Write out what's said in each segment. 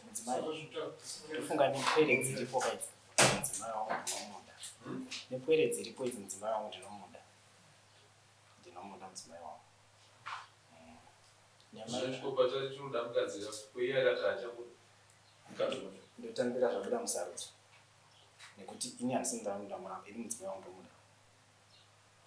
Mudzimai, ndofunga nepwere dziripo ka idzi, mudzimai wangu ndinomuda. Nepwere dziripo idzi, mudzimai wangu ndinomuda. Ndinomuda mudzimai wangu. Ndotambira zvabuda musarudzo nekuti ini handisi ndanoda muramba, ini mudzimai wangu ndomuda.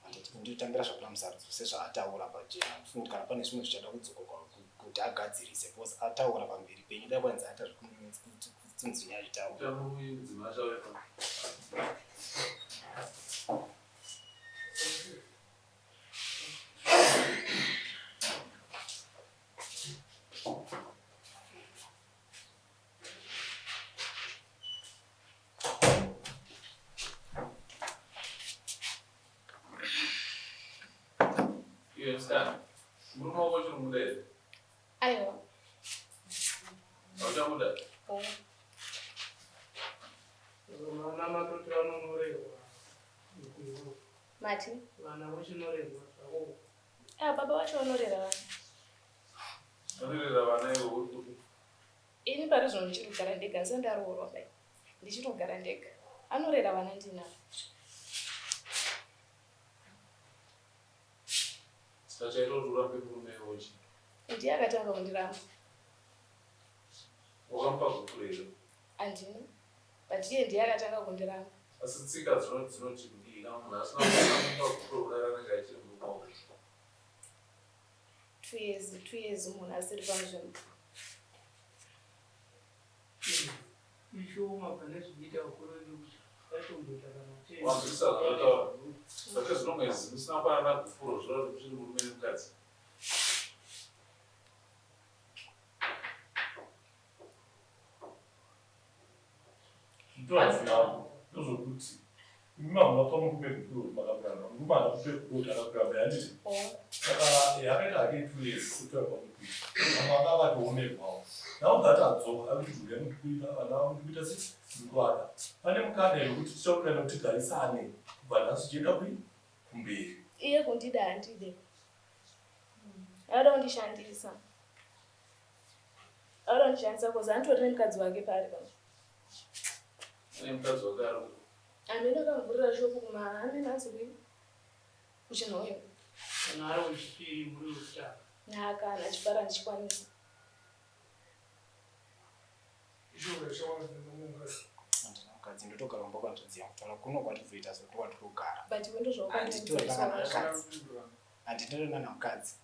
Handiti ndotambira zvabuda musarudzo sezvaataura pachena. Handifungi kuti kana pane zvimwe zvichada kudzokorwa kuti agadzirise because ataura pamberi penyu dai kwanzi aita zvekutsunzunya achitaura. Iwe msikana, murume wako uchiri kumuda here? Aiwa. Hauchamuda? Oh. Vana matoti vanonorerwa. Mati? Vana vochinorerwa zvavo. Ah, baba vacho vanorera vana. Vanorera vana iwe uri kupi? Ini pari zvino ndichiri kugara ndega ndisati ndaroorwa bai. Ndichiri kugara ndega. Anorera vana ndinavo. Saka chaita kuti urambe murume iwe chii? Ndiye akatanga kundiramba. Wakamupa gupuro here? Handina. But iye ndiye akatanga kundiramba. Asi tsika dzinoti kudii kana munhu asina kumupa gupuro kudai anenge achiri murume wako? 2 years, 2 years munhu asiri panzvimbo. Ishoma pane zvinoita vakuru vedu kuti vatomboita kana ten. Wanzwisisa zvandataura? Saka zvinonge musina kupanana gupuro zvoreva kuti muchiri murume nemukadzi. Zvitohadzinawo ndozvokuti imi mamuna pamurume gupuro kuti makaburana murume haana kupe gupuro kuti akakuramba handiti saka yakaita hake 2 years setaura kwamukuita vamwe anga akatoomerwawo now that adzoka ari kuti mhuri yangu ndikuida vana vangu ndikuita se ndikuvada pane mukana here kuti tichaurana kuti tigarisane kubva nhasi tichienda kui kumberi. Iye kundida handide. Anoda kundishandisa. Anoda kundishandisa cause anditori nemukadzi wake paari pano. Ane mukadzi wake ari kupi? Amene akamuvhurira shopu kuma amene anzi kui kuChinhoyi. Kana ari wechipiri muri wekutanga. Nhaka kana chibara ndichikwanisa. Handina mukadzi, ndotogara kumba kwanzvadzi yangu. Taura kuno kwatinozoita so ndokwatinogara. But iwe Handitori kana mukadzi. Handitori nana mukadzi.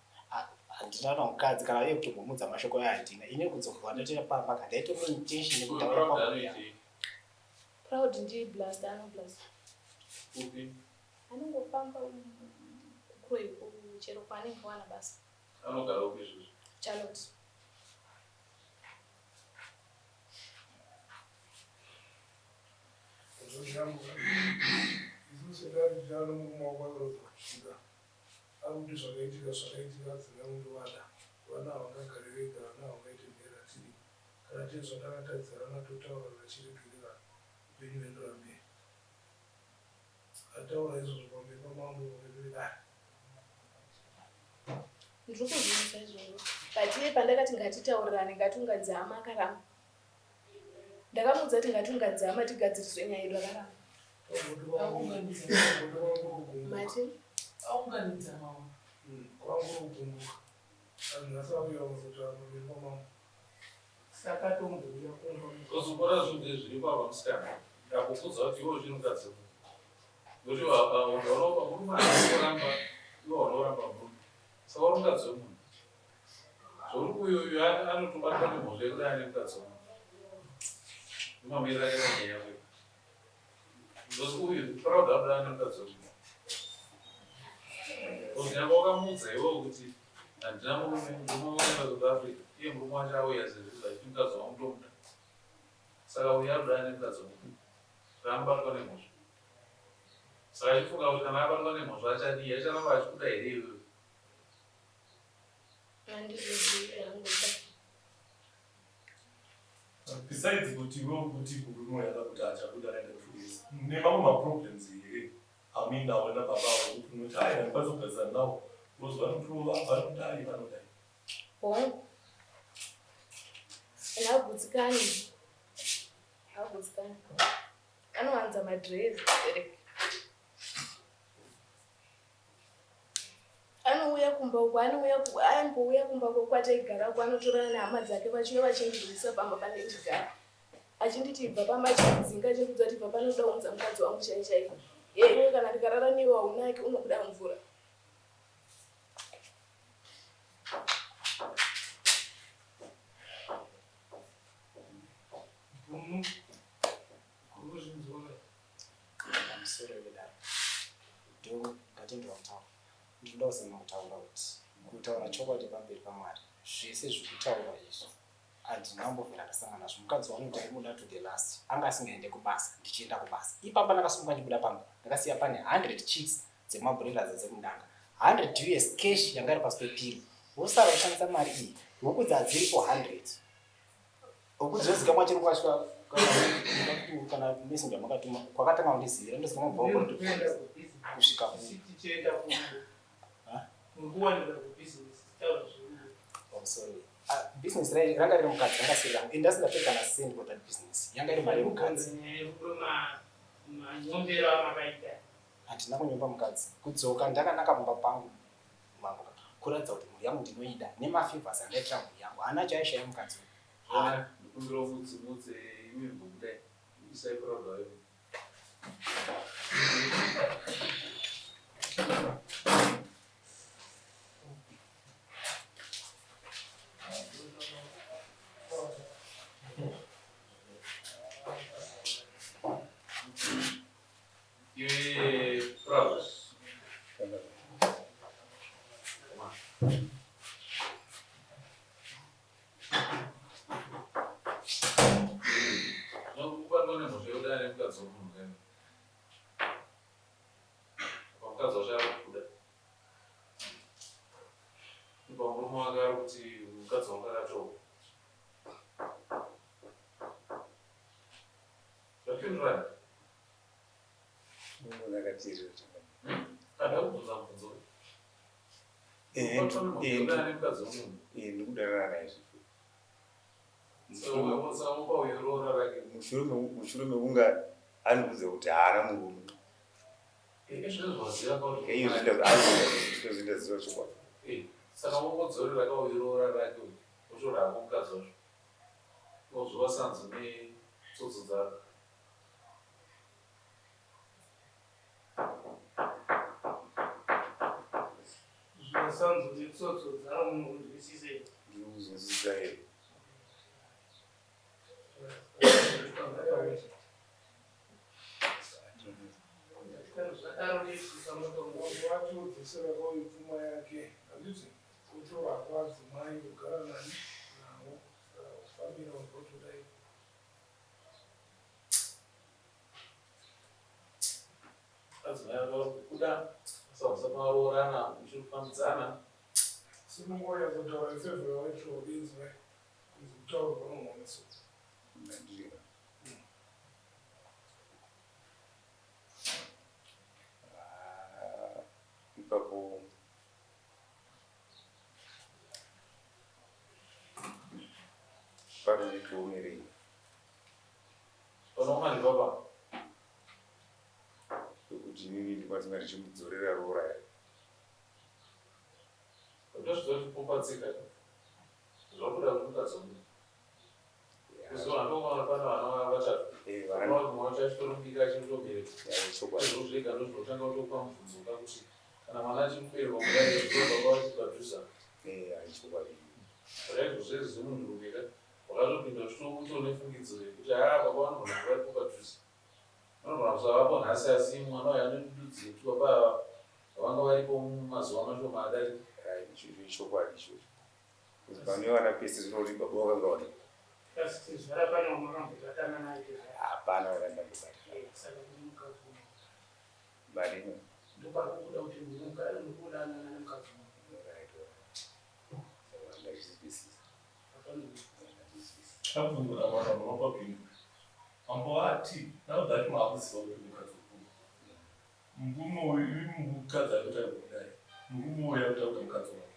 Handina kana mukadzi kana iye kutombomudza mashoko ayo handina. Ini kudzoka kwandatoita pamba ka ndaitori neintention yekuti ndauya Proud pambuya. anoitei? Proud ndi blaster anoblast. Kupi? Anongofamba kuKroyi chero kwaanenge awana basa. Anogara kupi izvozvo? Charlotte. Isu sedare tano murume wako akarodza kusvika akuti zvakaitika zvakaitika adzimai kundovada vana havangagari vega vana havangaite mhera tiri kana tine zvatakatadzirana totaurana chiregererana upenyu huenderera mberi ataura izvozvo pamberi pamambo pamberi pedare. Ndiri kuzvinzwa izvozvo but iye pandakati ngatitaurirane ngatiunganidze hama akaramba. Ndakamuudza kuti ngatiunganidze hama tigadziriswe nyaya yedu akaramba. Mati? Aunganidza mambo. Kwanguri kugumbuka anhu asi auya kuzotaura pamberi pamambo. Saka tombouya kumba. Kuzokora zvinhu zviripo apa musikana. Ndakukudza kuti iwe uchiri mukadzi wemunhu. Nokuti unoona murume anokuramba iwe unoramba murume. Saka uri mukadzi wemunhu. Zvokuti uyu uyu anotobatwa nemhosva yekuti ane mukadzi wemunhu. Ndomamiriro akaita nyaya yako iyi. Because uyu Proud anoda ane mukadzi wemunhu. Because nyangwe wakamuudza iwewe kuti handina murume, murume wakaenda South Africa, iye murume wacho auya sezvizvi achiti mukadzi wangu ndomuda. Saka uyu anoda ane mukadzi wemunhu. Saka anobatwa nemhosva. Saka achifunga kuti kana abatwa nemhosva achadii? Acharamba achikuda here iwewe? Handizvizivi hangu. Besides kuti iwe kuti murume uyu akakuti achabuda akaenda 2 years nemamwe maproblems here amuinawo nababa avo kuti unoti ai handikwanisi kugarisana nawo because vanotirova vanodai vanodai? Hongu. Haagutsikani. Haagutsikani. Anowanza madrezi. Anouya kumba uko, anouya aimbouya kumba uko kwataigara uko anotorana nehama dzake vachiuya vachindirwisa pamba pandichigara. Achinditi ibva pamba achindidzinga achindidza kuti ibva pano uda kuunza mukadzi wangu chai chai. Iwe kana ndikarara newe haunaki unobuda mvura. Pamusoro vedare ndatendera kutaura ndinoda kuzama kutaura kuti kutaura chokwadi pamberi pamwari zvese zvekutaura izvi handina kumbobvira ndasangana nazvo mukadzi wangu ndaimuda to the last anga asingaende kubasa ndichienda kubasa ipapa ndakasumuka ndichibuda pamba ndakasiya pane 100 chicks dzemabroilers dzekundanga 100 us cash yanga iri pasi pepiro wosara kushandisa mari iyi huku dzadziripo 100 huku dzinozikamwa chero kwasvika kana messenger makatuma kwakatanga kundizivira ndozikamwa kubva kusvika pamusoro ah, business ranga riri mukadzi ranga siri rangu and asingapei kana cent for that business yanga iri mari yemukadzi Handina kunyomba mukadzi. Kudzoka ndakanaka pamba pangu mambo kuratidza kuti mhuri yangu ndinoida nemafavors andaitira mhuri yangu. Haana chaaishaya mukadzi uyu. Haana. Ndokumbirawo mutse imi mbobudai isai proud wayo. Iwe proud. Unokubatwa nemhosva yekudana nemukadzi wemunhu kaini. Apa mukadzi wacho ari kukuda. Ipa murume wake ari kuti mukadzi wangu akatorwa. Zvapindurana. Ndakateerera changamire. Kada kubvunza mubvunzo. Eh, Unobatwa nemhosva yekudana nemukadzi wemunhu. eh, ndikudanana naye zvikuru. Saka upa uyo roora rake. Mushure mekunge andiudza kuti haana murume. Izvozvo waziva Eh, izvo ndaziva chokwadi. Saka wongodzorera ka uyo roora rake uyu. Wotora hako mukadzi wacho. Wozova sanzu netsotso dzako. Zvimasanzu netsotso dzaro munonzwisisei? Ndiri kuzwisisa here? Zvadaro neifamba Mambo wacho wodzosera kauyu pfuma yake handiti wotora hako adzimai wogara nani navo saka wofambira wazotodai Adzimai ava vari kukuda saka musati maroorana muchiri kufambidzana. Sununguka nyatsotaura ifevha yawaitwa benzi vai kunzi kutaura kwanomhanya so. Ndandira. Ah, ipapo panondiomerei Panooma ndipapa. pekuti inini ndikwanise kunga ndichimudzorera roora yake. Ndozviziva kuti popatsika. Zvabuda kuti mukadzi wemunhu. Kuziva ndokuona pane vana vatatu. Eh, vana Unoona mumwe wacho achitorubika achitobereka. eh, chokwadi. Izvozvo zvega ndozvinotanga kutopa mubvunzo ka kuti kana mwana achimubereka kudai zvinobva kwava padhuze. Eh, ai, chokwadi. Saka izvozvo izvi semunhurume ka wakatopinda uchitoone fungidziro yekuti haa baba vanogona kuva varipo padhuze. Vanogona kusavapo nhasi asi mwana uyu ane ndudzi yekuti baba ava vanga varipo mazuva mashoma adarika. Ai, ichocho ichokwadi ichocho. Kuti pane vana pese zvinoti baba vakanga vari. Asi tezvara pane wamakambobatana naye tezvara. Hapana vakandambobatana. Eh, saka kune mukadzi umwe. Mari Ndopari kubuda kuti mugare muri kudanana nemukadzi umwe. Right, right. Saka ndazvizwisisa. Hapana. Ndazvizwisisa. Abvunzo namana munopapindura. Mambo ati now that maakuziva kuti mukadzi wemunhu. Murume uyu mukadzi akutaura kudai. Murume uyu akutaura mukadzi wake.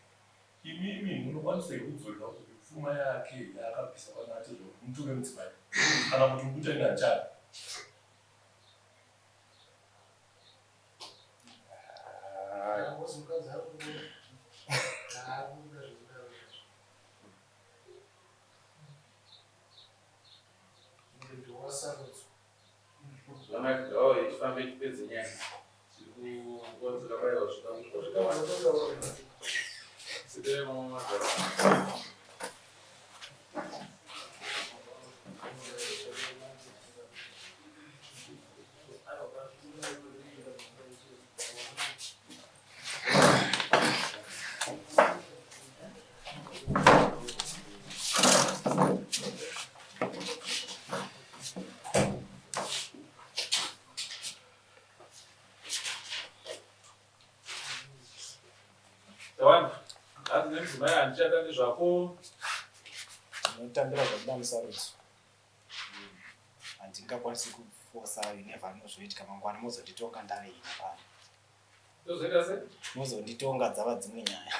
Imimi munokwanisa here kudzorera uyu pfuma yake yaakabvisa pana atezvara kuti mutore mudzimai kana kuti mukuita ini handichadi? Zvanakidzawo ichifambe ichipedze nyaya. Tiri kunguva dzakabayiwa zvakawanda. Sitere mamwe magaro. Tawanda, hanzi nemudzimai handichada nezvako. Ndinotambira zvabuda musarudzo. Handingakwanisi kufosa, you never know zvoitika mangwana mozonditonga ndave ini pano. Tozoita sei? Mozonditonga dzava dzimwe nyaya.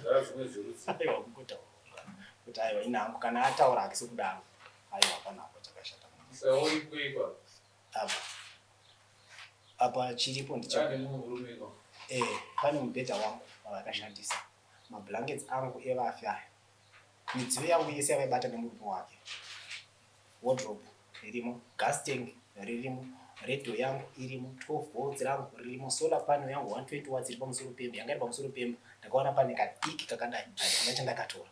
Dzava dzimwe dzerudzi. Aiwa kungotaura kuti aiwa ini hangu kana ataura hake sekudaro aiwa hapana hapo chakashata. Saurikweikwa. Apa apa chiripo ndicho. Pane mumwe murume iko. Eh, pane mubhedha wangu wavakashandisa. Mablankets angu evafi aya. Midziyo yangu yese yavaibata nemurume wake. Wardrobe irimo, gas tank ririmo, radio yangu irimo, 12 volts rangu ririmo, solar panel yangu 120 watts iri pamusoro pemba, yanga iri pamusoro pemba. Ndakaona pane kadiki kakadai, handina chandakatora.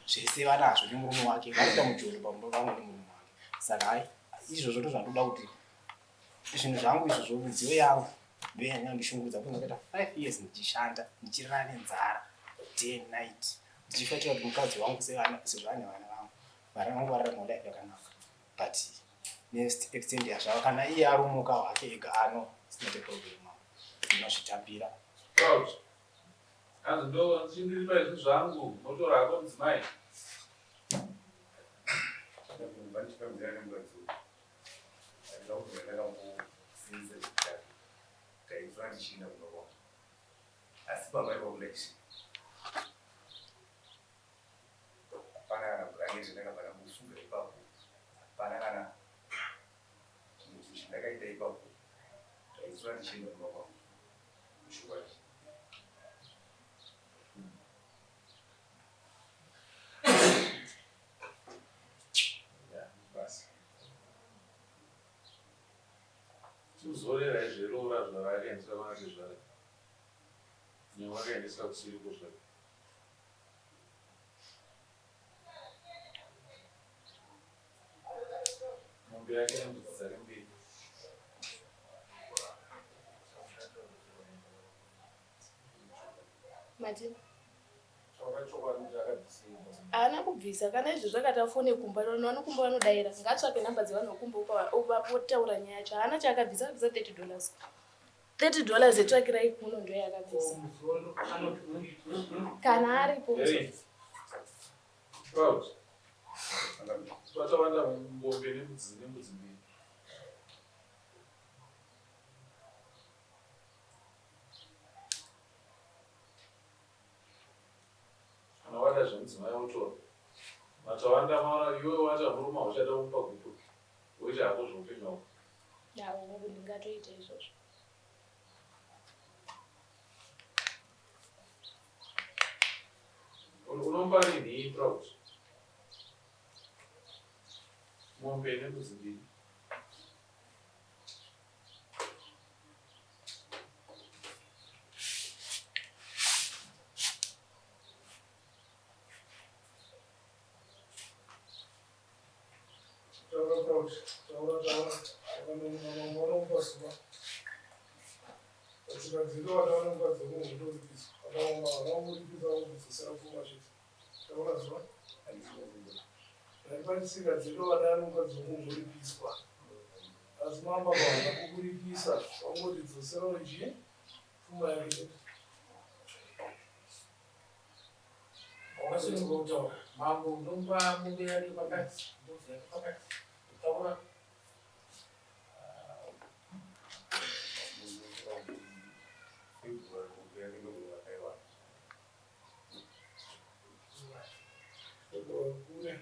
Zvese vanazvo nemurume wake, varikuita mujolo pamba pangu nemurume wake. Saka hai, izvozvo ndozvandoda kuti zvinhu zvangu izvozvo, midziyo yangu ndoyanyanya kundishungurudza because ndakaita 5 years ndichishanda, ndichirara nenzara day and night, ndichifaitira kuti mukadzi wangu sevana sezvo ane vana vangu, vana vangu vararama life yakanaka. But next extent yazvava kana iye arumuka hake ega ano, it's not a problem. Ndinozvitambira. Proud. Hanzi ndo ndichindiripa izvi zvangu, motora hako mudzimai. Ndakubva ndichifambidzana nemukadzi uyu. Handina kubvira ndakambosenza chinhu chake. Taitsva ndichienda kumba kwangu. Asi pamba ipapo ndaisvika. Hapana kana blanket ndakabva ndambofuga ipapo. Hapana kana chimwe chinhu chandakaita ipapo. Taitsva ndichienda kumba kwangu. Chokwadi. Yeah, basi. Chimuzorerai zveroora zvavakaendesa vana tezvara. Nyangwe vakaendesa kusiriko zvake. Mombe yake nembudzi dzake mbiri. Mati Taura chokwadi kuti akabvisei. haana kubvisa kana izvo zvakati afone kumba vanhu vanokumba vanodaira ngaatsvake nhamba dzevanhu vokumba votaura nyaya yacho haana chaakabvisa akabvisa 30 dollars 30 dollars etsvakirai kuno ndo yaakabvisa kana aripo Hey. Proud. Vatawanda mombe nembudzi nembudzi mbiri. Kana wada zvemudzimai wotora. Matawanda maona iwe wacha murume hauchada kumupa gupuro. Woita hako zveupenyu hwako. Hongu ndingatoita izvozvo. Unomupa rinhi Proud? Mombe nembudzi mbiri. Taura Proud, taura taura. Vanomama vanomupa zuva. Tsika dzedu vana vanomukadzi wemunhu ndoripiswa. Vakaoma vanongoripisa vongodzosera pfuma chete. Taura zuva. Ndati patsika dzedu vana vanomukadzi wemunhu ndoripiswa. Asi mamba havana kukuripisa vangoti dzosera ichi pfuma yake chete. Wakasununguka kutaura. Mambo unomupa mombe yake pakati, mbudzi yake pakati. Taura. February mombe yake ndogona vakaiwana. Taura kure.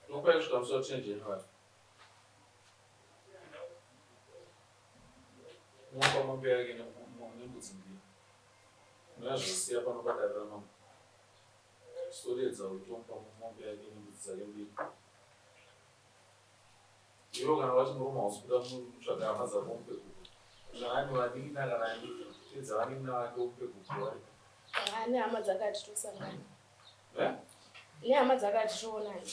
Unokwai kusvika musi wa 10 January. Unopa mombe yake nembudzi mbiri. Unozvisiya pano padare ramambo. Soredza utomupa mombe yake nembudzi dzake mbiri. Iwe kana wati murume hausi kuda kutsvaga hama dzako umupe guku. Zvakani vanin'ina kana ani pedza vanin'ina vake umupe guku vari. Ane hama dzake hatitosangani. Eh? Nehama dzake hatitoonani.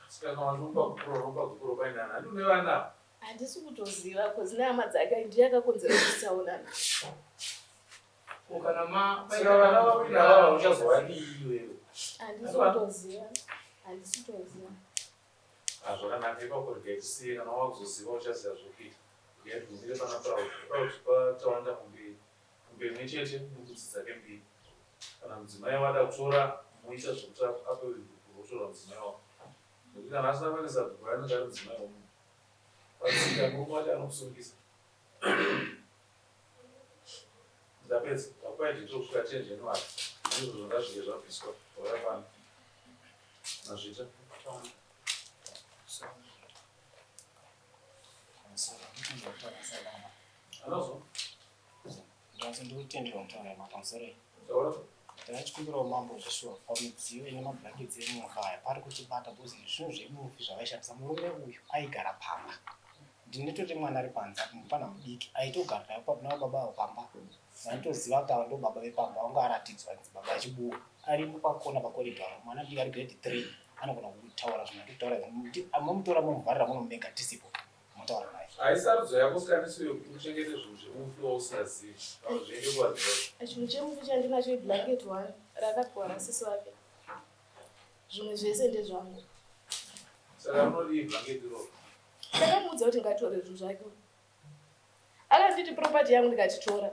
Saka kana wati umupa gupuro unomupa gupuro paine ani? Handi une vana? Handisi kutoziva cause nehama dzake ndiye akakonzera kuti tisaonana. Ko kana ma Saka vana vako ava uchazovadii iwewe? Handisi kutoziva. Handisi kutoziva. Ah, zvakanaka ipapo regai tisiye kana wakuzoziva uchaziva zvekuita. Regai tigumire pana Proud. Proud patawanda mombe mombe imwe chete nembudzi dzake mbiri. Kana mudzimai wada kutora moita zvekuti ape wotora mudzimai wako. Nekuti kana asina kuendesa gupuro anenge ari mudzimai wemunhu. Patsika murume wacho anokusungisa. Ndapedza. Ndakupai date rokusvika 10 January. Ndizvo zvandazvinge zvabviswa. Wauya pano. Mazvita. Anozwa? Ndinotenderwa kutaura pamusoro iyi. Taura. Ndakachikumbirawo mambo zveshuwa pamidziyo ine mablankets emufi aya pari kutibata because zvinhu zvemufi zvavaishandisa. Murume uyu aigara pamba. Ndinototi mwana ari panze apo mupana mudiki aitogara nababa avo pamba. Vanitoziva kuti ava ndo baba vepamba vanga aratidzwa kunzi baba achibuwa. Aripo pakona pakoridho apo mwana mudiki ari grade 3 anogona kutaura zvinhu zvandikutaura izvi. Momutora momuvharira muno mega tisipo motaura naye. Haisarudzo yako sikaniso yekuti uchengete zvinhu zvemufi wausingazivi kana zviende kuvaridzi vacho. Chinhu chemufi chandinacho iblanket one rakapiwa nasisi vake. Zvimwe zvese ndezvangu. Saka rinodii blanket iroro? Ndakamuudza kuti ngatore zvinhu zvake. Akanditi property yangu ndikatitora.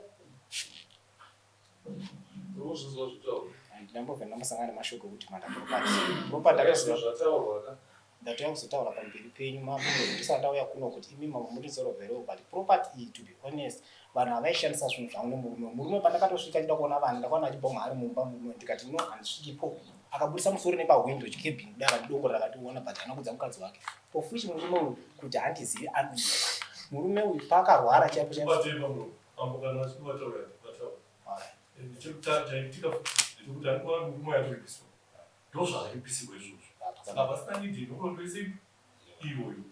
Uri kuzvinzwa zvitaurwa? Handina ndambosangana nemashoko ekuti manda property. Property akaziva Zvataurwa ka? Ndatouya kuzotaura pamberi penyu mambo ndisati ndauya kuno kuti imi mambo mundizoroverewo, but property iyi, to be honest, vanhu havaishandisa zvinhu zvangu nemurume. Murume pandakatosvika ndida kuona vanhu, ndakaona achibhonga ari mumba murume, ndikati no, handisvikipo. Akabudisa musoro nepahwindo chikebhini kudai, akandidongorera, akationa, but haana kuudza mukadzi wake, of which murume uyu kuti handizivi anonyeva. Murume uyu paakarwara chaipo chaipo Batei pamuromo. Mambo kana vachinge vataura vataura. Alright. Chaitika futi ndechekuti ari kuva murume wayatoripiswa. Ndozvaaripisirwa izvozvo. Saka pasina need yekundondo ese iyoyo.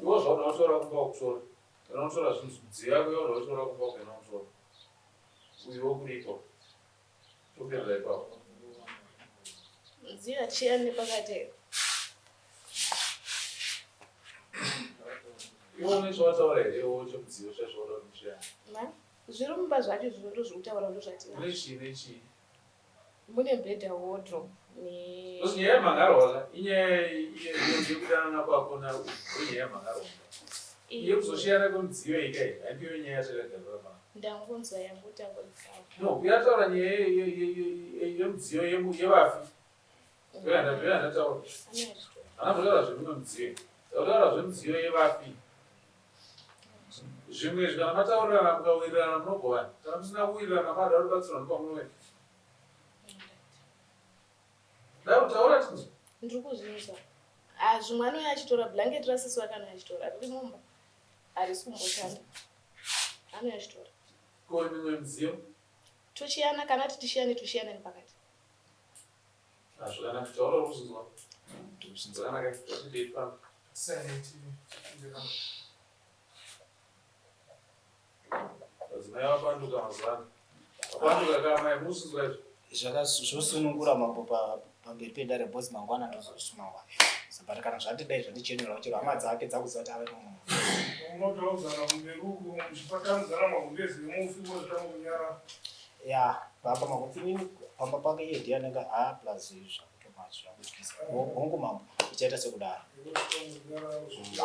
Iwo zvaunoda kutora kumba kutora. Kana unotora zvinhu midziyo yako yaunoda kutora kumba kuenda unotora. Uyu wokuripa. Topedza ipapo. Midziyo yachiyani nepakati. Iwe une chawataura here iwe chemudziyo chacho wauda kuti muchiyani? Ma? Zviri mumba zvacho zvino ndozvekutaura ndozvatina. Mune chii nechii? Mune mbhedha, wardrobe ne Because nyaya yemhangarwa ka inyaya yekudanana kwako na inyaya yemhangarwa. Yekuzoshiyana kwemidziyo iyi kai handiyo nyaya yatakagarira pano. Ndangonzwa yangotaurwa. No, kuyataura nyaya yemidziyo yevafi. Ndoyandataura. Hana kutaura zvemimwe midziyo. Ndakutaura zvemidziyo yevafi. Zvimwe izvi kana mataurirana mukawirirana munogovana. Kana musina kuwirirana mada rubatsiro ndopamunoenda. Dai kutaura tinzwe. Ndiri kuzvinzwa. Ah, zvimwe anouya achitora blanket rasisi wake anouya achitora riri mumba. Harisi kumboshanda. Anouya achitora. Ko mimwe midziyo? Tochiyana kana ti tishiyane toshiyana nepakati. Ah, zvakanaka taura uri kuzvinzwa. Zvakanaka ngatidei pano. Madzimai vapanduka mazuva ano. Vapanduka kamai muzvinzwa izvi. Zvosunungura mambo pamberi pedare bhozi mangwana ndozosungwa. But kana zvatidai zvandichenura chero hama dzake dzakuziva kuti ave nemunhu. Unotaugara kumberi uku muchipatanidzana magumbezi emufi wozotanga kunyara. Ya, pamba makuti pamba pake iye ndiye anenge a plus zvakutomachi zvakutyisa. Hongu mambo, ichaita sekudaro.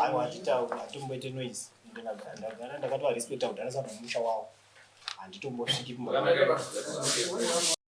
Aiwa hatitauri, hatimboite noise. Ndagara ndakatovarespecta kudhara samumusha wavo. Handitombosviki Zvakanaka.